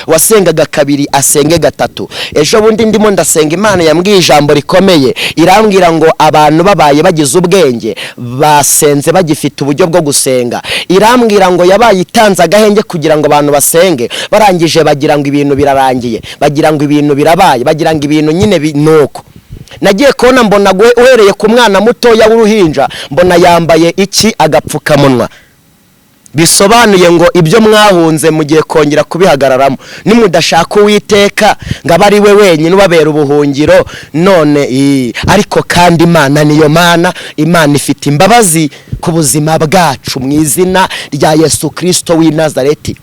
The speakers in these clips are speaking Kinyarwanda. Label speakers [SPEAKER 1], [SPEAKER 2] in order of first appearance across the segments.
[SPEAKER 1] Wasengaga kabiri asenge gatatu. Ejo bundi ndimo ndasenga, Imana yambwiye ijambo rikomeye, irambwira ngo abantu babaye bagize ubwenge basenze bagifite uburyo bwo gusenga. Irambwira ngo yabaye itanze agahenge kugira ngo abantu basenge, barangije bagira ngo ibintu birarangiye, bagira ngo ibintu birabaye, bagira ngo ibintu nyine nuko. Nagiye kubona mbona uhereye ku mwana mutoya w'uruhinja, mbona yambaye iki? Agapfukamunwa. Bisobanuye ngo ibyo mwahunze mugiye kongera kubihagararamo nimudashaka Uwiteka ngo abe ari we wenyine ubabera ubuhungiro. None ariko kandi Imana niyo Mana, Imana ifite imbabazi ku buzima bwacu mu izina rya Yesu Kirisito w'i Nazareti.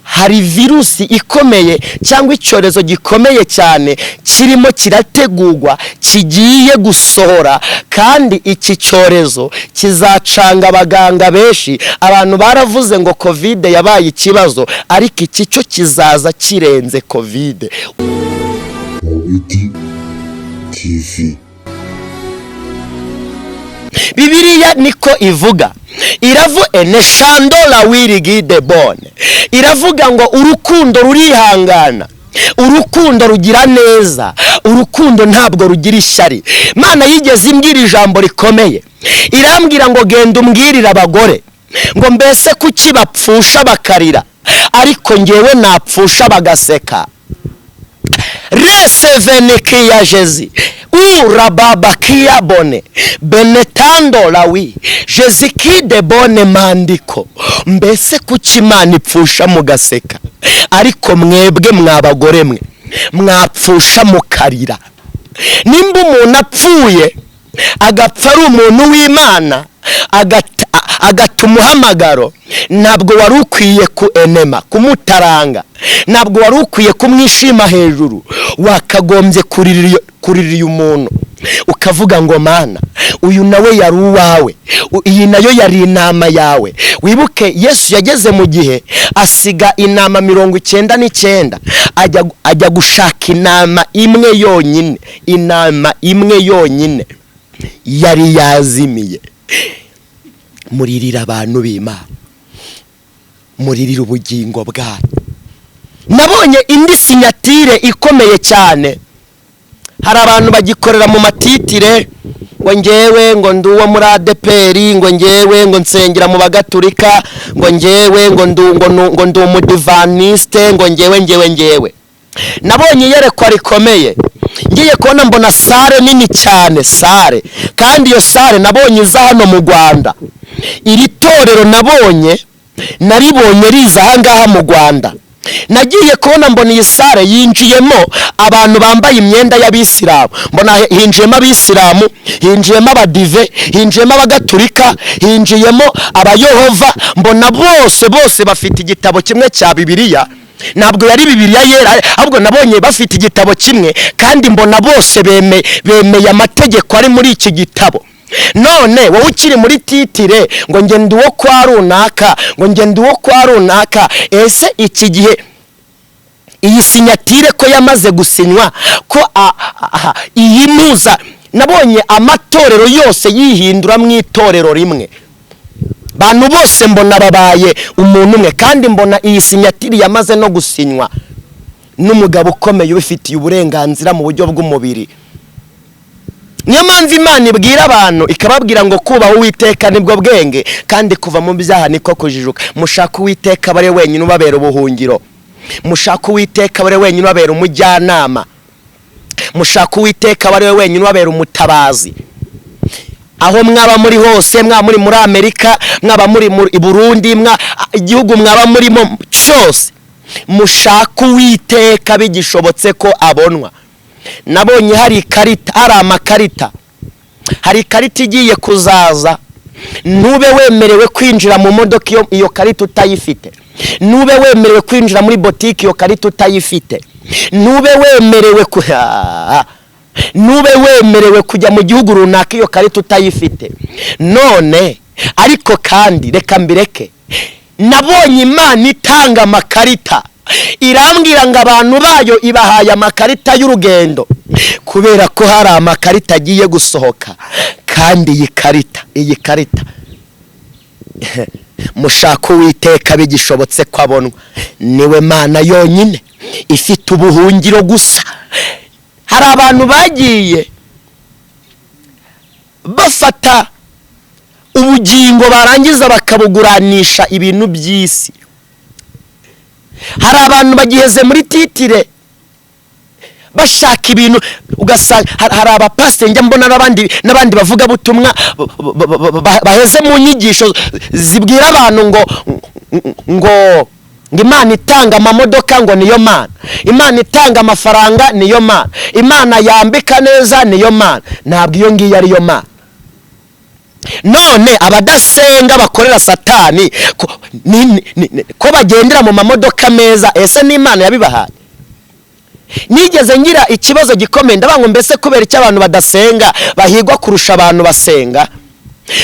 [SPEAKER 1] Hari virusi ikomeye cyangwa icyorezo gikomeye cyane kirimo kirategurwa, kigiye gusohora, kandi iki cyorezo kizacanga abaganga benshi. Abantu baravuze ngo Kovide yabaye ikibazo, ariko iki cyo kizaza kirenze Kovide.
[SPEAKER 2] Mubidi TV.
[SPEAKER 1] Bibiliya niko ivuga, iravu ene shandola wirigide bone, iravuga ngo urukundo rurihangana, urukundo rugira neza, urukundo ntabwo rugira ishyari. Imana yigeze imbwira ijambo rikomeye, irambwira ngo genda umbwirire abagore ngo mbese kuki bapfusha bakarira, ariko ngewe napfusha bagaseka. Resevenikiya jezi urababa kiya bone benetando lawi jezikide bone mandiko. Mbese kuki Imana ipfusha mugaseka, ariko mwebwe mwabagore mwe mwapfusha mukarira? Nimba umuntu apfuye agapfa ari umuntu w'Imana, agata umuhamagaro, ntabwo wari ukwiye ku enema kumutaranga, ntabwo wari ukwiye kumwishima hejuru. Wakagombye kuririra umuntu ukavuga ngo Mana, uyu nawe yari uwawe, iyi nayo yari intama yawe. Wibuke Yesu yageze mu gihe asiga intama 99, ajya gushaka intama imwe yonyine, intama imwe yonyine yari yazimiye. Muririra abantu b'Imana, muririra ubugingo bwanyu. Nabonye indi signature ikomeye cyane. Hari abantu bagikorera mu matitre, ngo ngewe ngo ndi uwo muri ADEPR, ngo ngewe ngo nsengera mu Bagaturika, ngo ngewe ngo ndi Umudivaniste, ngo ngewe ngewe ngewe. Nabonye iyerekwa rikomeye, ngiye kubona mbona salle nini cyane, salle, kandi iyo salle nabonye iza hano mu Rwanda. Iri torero nabonye, naribonye riza ahangaha mu Rwanda. Nagiye kubona mbona iyi salle yinjiyemo abantu bambaye imyenda y'Abisilamu. Mbona hinjiyemo Abisilamu, hinjiyemo Abadive, hinjiyemo Abagaturika, hinjiyemo Abayohova. Mbona bose bose bafite igitabo kimwe cya Bibiliya. Ntabwo yari Bibiliya Yera, ahubwo nabonye bafite igitabo kimwe, kandi mbona bose bemeye amategeko ari muri iki gitabo. None wowe ukiri muri titre ngo ngende uwo kwa runaka, ngo ngende uwo kwa runaka, ese iki gihe iyi signature ko yamaze gusinywa, ko iyi mpuza? Nabonye amatorero yose yihindura mu itorero rimwe, bantu bose mbona babaye umuntu umwe, kandi mbona iyi signature yamaze no gusinywa n'umugabo ukomeye ubifitiye uburenganzira mu buryo bw'umubiri. Niyo mpamvu Imana ibwira abantu, ikababwira ngo kubaha Uwiteka nibwo bwenge, kandi kuva mu byaha niko kujijuka. Mushaka Uwiteka abe ari wenyine ubabera ubuhungiro, mushaka Uwiteka abe ari wenyine ubabera umujyanama, mushaka Uwiteka abe ari we wenyine ubabera umutabazi. Aho mwaba muri hose, mwaba muri muri Amerika, mwaba muri i Burundi, igihugu mwaba murimo cyose, mushaka Uwiteka bigishobotse ko abonwa. Nabonye hari ikarita, hari amakarita, hari ikarita igiye kuzaza. Ntube wemerewe kwinjira mu modoka iyo karita utayifite, ntube wemerewe kwinjira muri botike iyo karita utayifite, ntube wemerewe kujya mu gihugu runaka iyo karita utayifite. None ariko kandi reka mbireke. Nabonye Imana itanga amakarita, irambwira ngo abantu bayo ibahaye amakarita y'urugendo, kubera ko hari amakarita agiye gusohoka, kandi iyi karita Mushaka Uwiteka bigishobotse ko abonwa. Niwe Mana yonyine ifite ubuhungiro gusa. Hari abantu bagiye bafata ubugingo, barangiza bakabuguranisha ibintu by'isi. Hari abantu bagiheze muri titre bashaka ibintu, ugasanga hari abapasiteri njya mbona n'abandi bavugabutumwa baheze mu nyigisho zibwira abantu ngo Imana itanga amamodoka ngo niyo Mana, Imana itanga amafaranga niyo Mana, Imana yambika neza niyo Mana. Ntabwo iyo ngiyo ariyo Mana. None abadasenga bakorera Satani ko bagendera mu mamodoka meza, ese n'Imana yabibahaye? Nigeze ngira ikibazo gikomeye, ndavuga ngo: "Mbese kubera icyo abantu badasenga bahigwa kurusha abantu basenga?"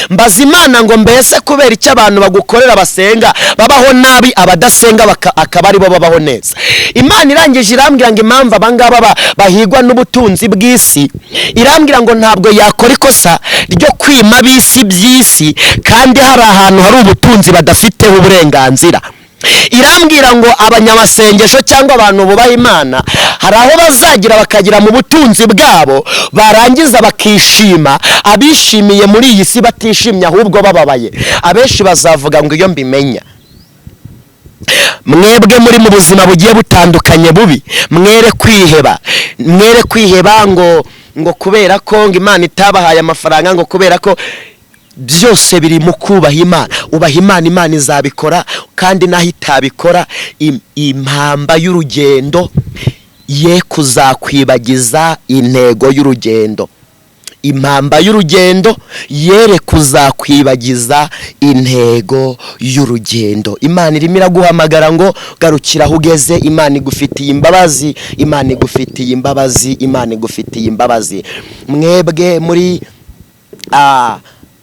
[SPEAKER 1] Mbaza Imana ngo: "Mbese kubera icyo abantu bagukorera basenga babaho nabi, abadasenga akaba aribo babaho neza?" Imana irangije irambwira ngo impamvu abangaba bahigwa n'ubutunzi bw'isi, irambwira ngo ntabwo yakora ikosa ryo kwima ab'isi by'isi kandi hari ahantu hari ubutunzi badafiteho uburenganzira. Irambwira ngo abanyamasengesho cyangwa abantu bubaha Imana hari aho bazagira bakagira mu butunzi bwabo, barangiza bakishima, abishimiye muri iyi si batishimye ahubwo bababaye. Abenshi bazavuga ngo: "Iyo mbimenya." Mwebwe muri mu buzima bugiye butandukanye bubi, mwere kwiheba, mwere kwiheba ngo kubera ko ngo Imana itabahaye amafaranga, ngo kubera ko byose biri mu kubaha Imana. Ubaha Imana, Imana izabikora. Kandi naho itabikora, impamba y'urugendo ye kuzakwibagiza intego y'urugendo. Impamba y'urugendo yere kuzakwibagiza intego y'urugendo. Imana irimo iraguhamagara ngo garukira aho ugeze. Imana igufitiye imbabazi, Imana igufitiye imbabazi, Imana igufitiye imbabazi. Mwebwe muri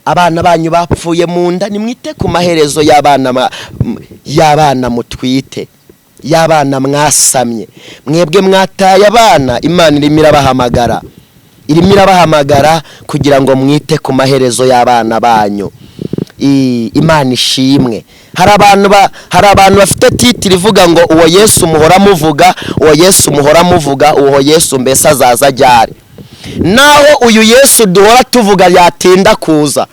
[SPEAKER 1] abana banyu bapfuye mu nda, nimwite ku maherezo y'abana mutwite, y'abana mwasamye. Mwebwe mwataye abana, Imana irimo irabahamagara, irimo irabahamagara kugira ngo mwite ku maherezo y'abana banyu. Imana ishimwe. Hari abantu bafite titre ivuga ngo: "Uwo Yesu muhora muvuga, uwo Yesu muhora muvuga, uwo Yesu mbese azaza ajyare?" Naho uyu Yesu duhora tuvuga yatinda kuza,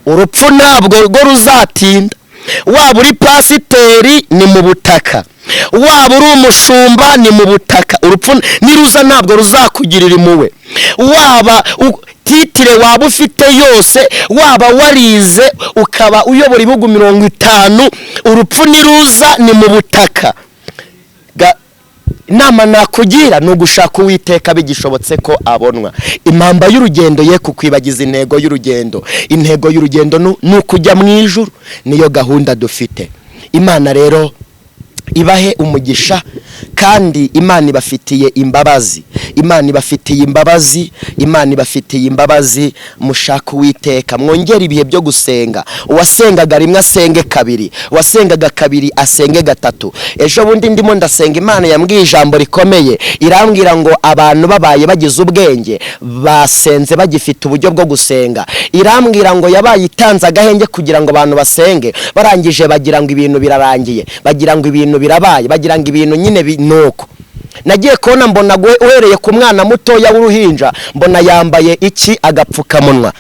[SPEAKER 1] urupfu ntabwo rwo ruzatinda. Waba uri pasiteri ni mu butaka, waba uri umushumba ni mu butaka. Urupfu niruza ntabwo ruzakugirira impuhwe. Waba titre waba ufite yose, waba warize ukaba uyobora ibihugu 50, urupfu niruza ni mu butaka. Inama nakugira ni ugushaka Uwiteka bigishobotse ko abonwa. Impamba y'urugendo ye kukwibagiza intego y'urugendo. Intego y'urugendo ni ukujya mu ijuru, niyo gahunda dufite. Imana rero ibahe umugisha, kandi Imana ibafitiye imbabazi, Imana ibafitiye imbabazi, Imana ibafitiye imbabazi. Mushaka Uwiteka, mwongere ibihe byo gusenga. Uwasengaga rimwe asenge kabiri, uwasengaga kabiri asenge gatatu. Ejo bundi ndimo ndasenga, Imana yambwiye ijambo rikomeye, irambwira ngo abantu babaye bagize ubwenge basenze bagifite uburyo bwo gusenga. Irambwira ngo yabaye itanze agahenge kugira ngo abantu basenge, barangije bagira ngo ibintu birarangiye, bagira ngo ibintu birabaye, bagira ngo ibintu nyine nuko nagiye kubona mbona uhereye ku mwana mutoya w'uruhinja, mbona yambaye iki? Agapfukamunwa.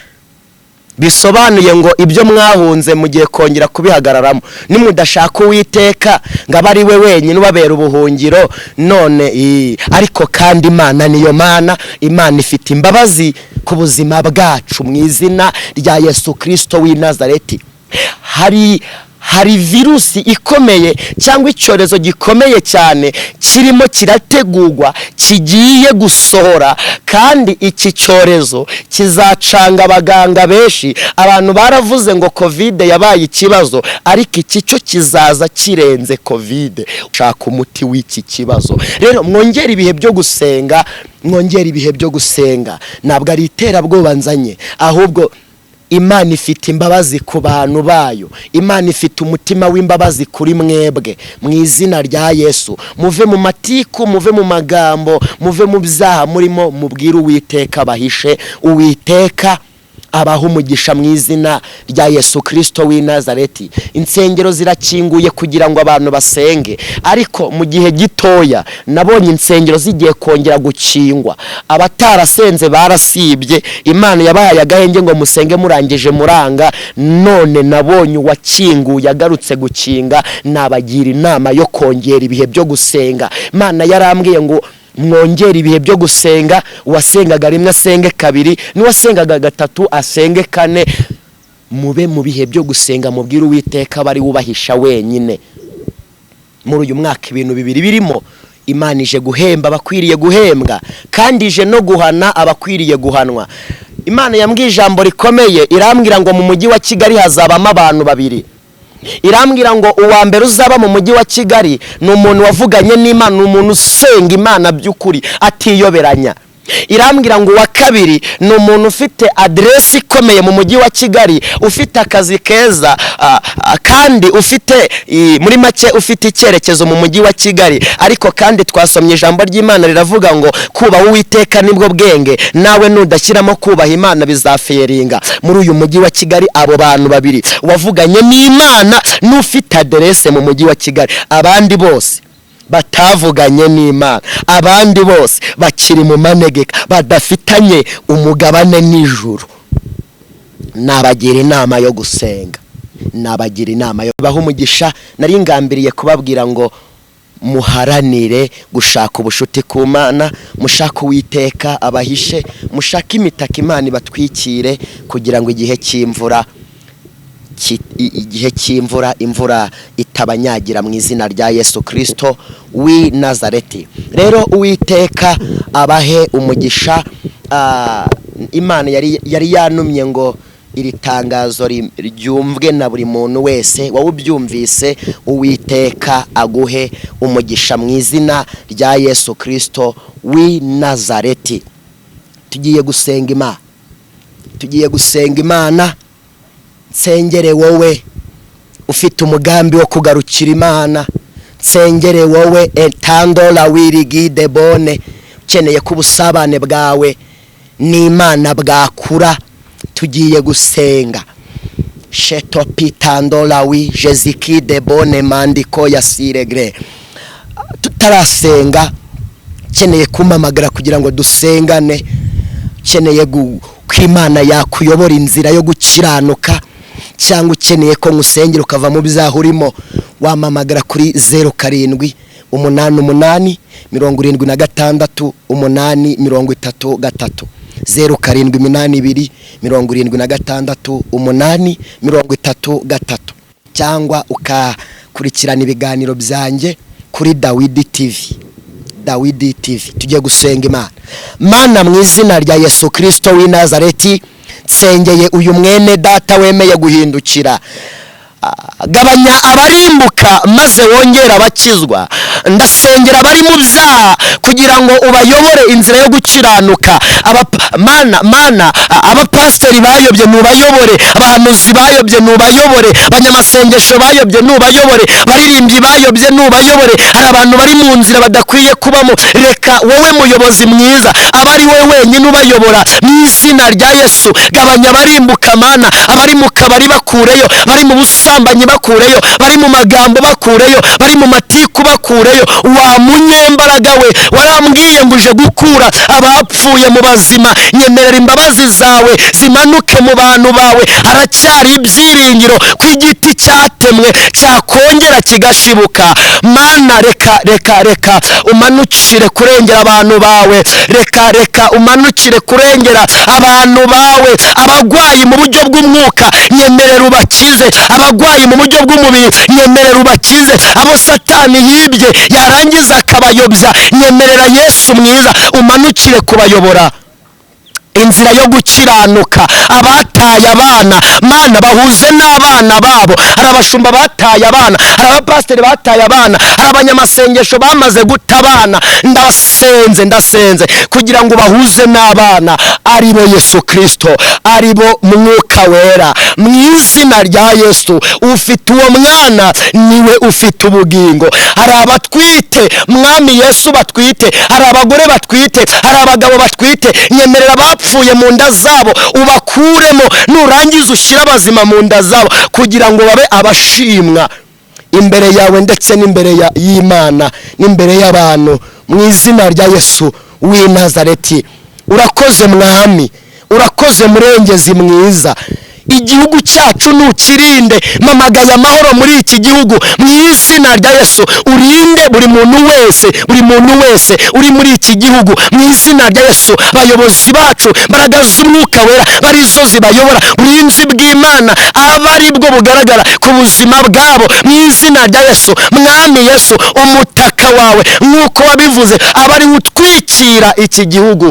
[SPEAKER 1] Bisobanuye ngo ibyo mwahunze mugiye kongera kubihagararamo nimudashaka Uwiteka ngo abe ari we wenyine ubabera ubuhungiro. None ariko kandi Imana niyo Mana, Imana ifite imbabazi ku buzima bwacu mu izina rya Yesu Kirisito w'i Nazareti. Hari virusi ikomeye cyangwa icyorezo gikomeye cyane kirimo kirategurwa, kigiye gusohora, kandi iki cyorezo kizacanga abaganga benshi. Abantu baravuze ngo COVID yabaye ikibazo, ariko iki cyo kizaza kirenze COVID. Shaka umuti w'iki kibazo. Rero mwongere ibihe byo gusenga, mwongere ibihe byo gusenga. Ntabwo ari iterabwoba nzanye, ahubwo Imana ifite imbabazi ku bantu bayo. Imana ifite umutima w'imbabazi kuri mwebwe mu izina rya Yesu. Muve mu matiku, muve mu magambo, muve mu byaha murimo, mubwire Uwiteka bahishe. Uwiteka Abaha umugisha mu izina rya Yesu Kristo w'i Nazareti. Insengero zirakinguye kugira ngo abantu basenge, ariko mu gihe gitoya nabonye insengero zigiye kongera gukingwa. Abatarasenze barasibye, Imana yabahaye agahenge ngo musenge, murangije muranga. None nabonye uwakinguye agarutse gukinga. Nabagira inama yo kongera ibihe byo gusenga. Imana yarambwiye ngo mwongere ibihe byo gusenga. Uwasengaga rimwe asenge kabiri, n'uwasengaga gatatu asenge kane. Mube mu bihe byo gusenga, mubwire Uwiteka bari wubahisha wenyine. Muri uyu mwaka ibintu bibiri birimo: Imana ije guhemba abakwiriye guhembwa, kandi ije no guhana abakwiriye guhanwa. Imana yambwiye ijambo rikomeye, irambwira ngo mu mujyi wa Kigali hazabamo abantu babiri. Irambwira ngo uwa mbere uzaba mu mujyi wa Kigali ni umuntu wavuganye n'Imana, ni umuntu usenga Imana by'ukuri atiyoberanya. Irambwira ngo uwa kabiri ni umuntu ufite aderesi ikomeye mu mujyi wa Kigali, ufite akazi keza, kandi ufite muri make ufite icyerekezo mu mujyi wa Kigali. Ariko kandi twasomye ijambo ry'Imana riravuga ngo kubaha Uwiteka nibwo bwenge, nawe nudashyiramo kubaha Imana bizaferinga. Muri uyu mujyi wa Kigali abo bantu babiri, wavuganye n'Imana n'ufite aderese mu mujyi wa Kigali. Abandi bose batavuganye n'Imana, abandi bose bakiri mu manegeka, badafitanye umugabane n'ijuru, nabagira inama yo gusenga, nabagira inama yo baha umugisha. Nari ngambiriye kubabwira ngo muharanire gushaka ubushuti ku Mana, mushake Uwiteka abahishe, mushake imitaka Imana ibatwikire, kugira ngo igihe cy'imvura imvura itabanyagira mu izina rya Yesu Kirisito w'i Nazareti. Rero Uwiteka abahe umugisha. Imana yari yanumye ngo iri tangazo ryumvwe na buri muntu wese. Wowe ubyumvise, Uwiteka aguhe umugisha mu izina rya Yesu Kirisito w'i Nazareti. Tugiye gusenga Imana, tugiye gusenga Imana. Nsengere wowe ufite umugambi wo kugarukira Imana, nsengere wowe etandora wirigide bone, ukeneye ko ubusabane bwawe n'Imana bwakura. Tugiye gusenga. Shetopitandora wi jezikide bone mandiko ya siregre. Tutarasenga, ukeneye kumpamagara kugira ngo dusengane, ukeneye ko Imana yakuyobora inzira yo gukiranuka, cyangwa ukeneye ko nkusengera ukava mu byaha urimo, wampamagara kuri 0788 76 833, 0782 76 833, cyangwa ukakurikirana ibiganiro byanjye kuri Dawidi TV, Dawidi TV. Tugiye gusenga Imana. Mana, mu izina rya Yesu Kirisito w'i Nazareti, nsengeye uyu mwene data wemeye guhindukira. Gabanya abarimbuka maze wongere abakizwa. Ndasengera abari mu byaha kugira ngo ubayobore inzira yo gukiranuka. Mana, Mana, abapasiteri bayobye nubayobore, abahanuzi bayobye nubayobore, abanyamasengesho bayobye nubayobore, abaririmbyi bayobye nubayobore. Hari abantu bari mu nzira badakwiye kubamo, reka wowe muyobozi mwiza aba ari wowe wenyine ubayobora mu izina rya Yesu. Gabanya abarimbuka, Mana. Abari mu kabari bakureyo, bari mu busambanyi bakureyo, bari mu magambo bakureyo, bari mu matiku bakureyo. Wa munyembaraga we, warambwiye ngo uje gukura abapfuye mu bazima. Nyemerera imbabazi zawe zimanuke mu bantu bawe. Haracyari ibyiringiro ko igiti cyatemwe cyakongera kigashibuka. Mana, reka, reka, reka umanukire kurengera abantu bawe, reka, reka umanukire kurengera abantu bawe. Abagwayi mu buryo bw'umwuka, nyemerera ubakize. Abagwayi mu buryo bw'umubiri, nyemerera ubakize. Abo Satani yibye yarangiza akabayobya, nyemerera Yesu mwiza umanukire kubayobora inzira yo gukiranuka. Abataye abana, Mana, bahuze n'abana babo. Hari abashumba bataye abana, hari abapasiteri bataye abana, hari abanyamasengesho bamaze guta abana. Ndasenze, ndasenze kugira ngo bahuze n'abana, ari bo Yesu Kirisito, ari bo Mwuka Wera, mu izina rya Yesu. Ufite uwo mwana niwe ufite ubugingo. Hari abatwite, Mwami Yesu, batwite, hari abagore batwite, hari abagabo batwite, nyemerera abapfuye. Abapfuye mu nda zabo ubakuremo, nurangiza ushyire abazima mu nda zabo, kugira ngo babe abashimwa imbere yawe ndetse n'imbere y'Imana n'imbere y'abantu, mu izina rya Yesu w'i Nazareti. Urakoze Mwami, urakoze Murengezi mwiza. Igihugu cyacu ntukirinde. Mpamagaye amahoro muri iki gihugu mu izina rya Yesu. Urinde buri muntu wese, buri muntu wese uri muri iki gihugu mu izina rya Yesu. Abayobozi bacu, imbaraga z'Umwuka Wera barizo zibayobora, uburinzi bw'Imana aba ari bwo bugaragara ku buzima bwabo mu izina rya Yesu. Mwami Yesu, umutaka wawe nk'uko wabivuze aba ari utwikira iki gihugu.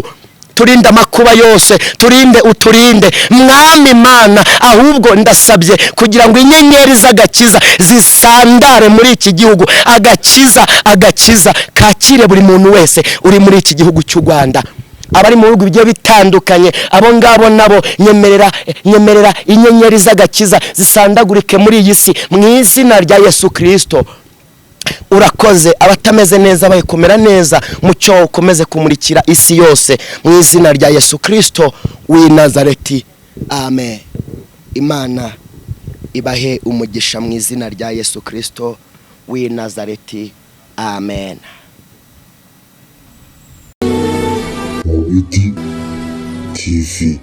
[SPEAKER 1] Turinde amakuba yose, turinde, uturinde Mwami Mana. Ahubwo ndasabye kugira ngo inyenyeri z'agakiza zisandare muri iki gihugu. Agakiza, agakiza kakire buri muntu wese uri muri iki gihugu cy'u Rwanda. Abari mu bihugu bigiye bitandukanye, abo ngabo nabo nyemerera, nyemerera inyenyeri z'agakiza zisandagurike muri iyi si mu izina rya Yesu Kirisito. Urakoze. Abatameze neza bayikomera neza, mucyo ukomeze kumurikira isi yose mu izina rya Yesu Kirisito w'i Nazareti, amen. Imana ibahe umugisha mu izina rya Yesu Kirisito w'i Nazareti, amen.
[SPEAKER 2] Mubiti TV.